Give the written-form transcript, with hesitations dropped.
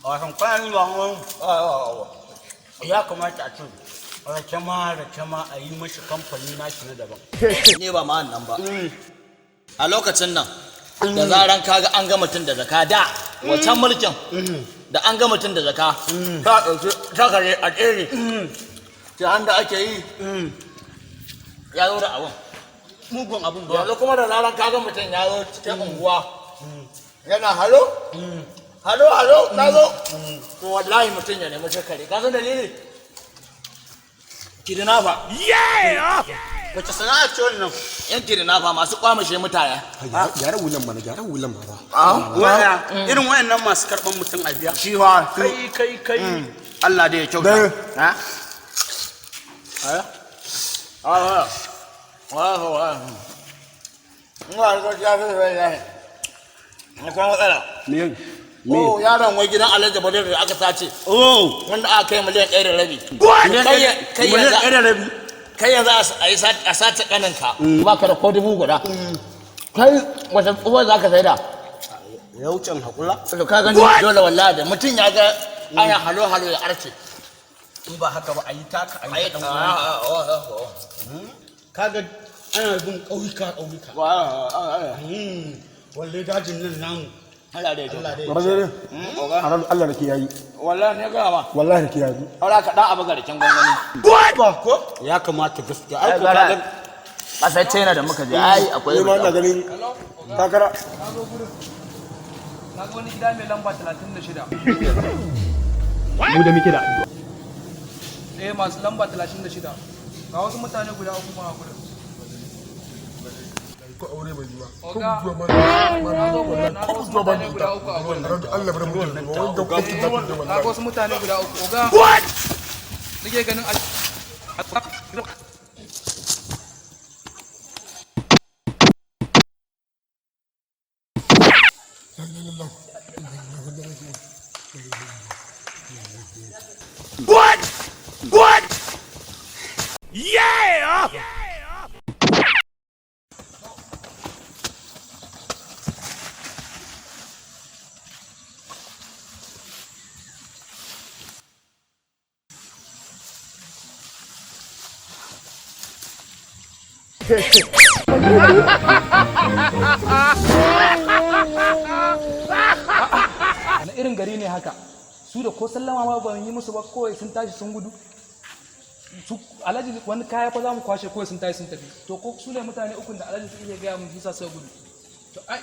Wasan kwanan bangon ya kamata a ce rake ma rake ma a yi mashi kamfani nashi na daban. Ne ba ma nan ba. A lokacin nan da zaran kaga an ga mutum da zaka da wancan mulkin da an ga mutum da zaka ta ɗauki takare a tsere ta da ake yi ya zo da abun. Mugun abun ba. Yanzu kuma da zaran kaga mutum ya zo cikin unguwa yana halo halo halo na zo, to wallahi mutum ya nemi shakare. Ka san dalili? Kidnapper. Wace sana'a ce wannan? Yan kidnapper masu kwamushe mutane. Gyara wulan mana, gyara wulan mana. Waya irin wayannan masu karban mutum a biya. Shi fa. Kai kai kai. Allah dai ya kyauta. Ha? Ah, ah, ah. Me? Oh, yaron wai gidan Alhaji Badar da aka sace. Oh, Wanda aka kai miliyan 1.5. Kai miliyan yanzu ɗaya da rabi. Kai yanzu a yi a sace kaninka. Ba ka da ko 10,000. Kai wata tsuwar za ka saida. Ya wucin hakura. To ka gani dole wallahi da mutum ya ga ana halo halo ya arce. In ba haka ba a yi taka a yi ta ɗan uwan. Ah, Kaga ana bin ƙauyuka ƙauyuka. ah, ah. Walle dajin nan namu. Allah da ya kyauta. Allah dai. Bazare. Allah da ke yayi. Wallahi ne ga ma. Wallahi da ke yayi. Aura ka dan abu garkin gwangwani. Ba ko? Ya kamata gaskiya. Ai ko kaga Kasar China da muka je ai akwai Ni ma ina ganin takara. Na zo gurin. Na ga wani gida mai lamba 36. Mu da muke da addu'a. Eh, masu lamba 36. Ga wasu mutane guda uku ma a gurin. Ko aure bai yi ba. Ko Oga, bujuwa ma. na zo gurin, na ga Ko wasu bujuwa ba mutane da guda ita. uku a gurin. Allah bar mutum ba wanda kuke da Na ga wallahi. wasu mutane guda uku. Oga. Nake ganin a Wani irin gari ne haka? Su da ko sallama ma ban yi musu ba, kawai sun tashi sun gudu. Su Alhaji wani kaya fa za mu kwashe, kawai sun tashi sun tafi. To ko su ne mutane ukun da Alhaji suke gaya mun su sa suka gudu. To ai.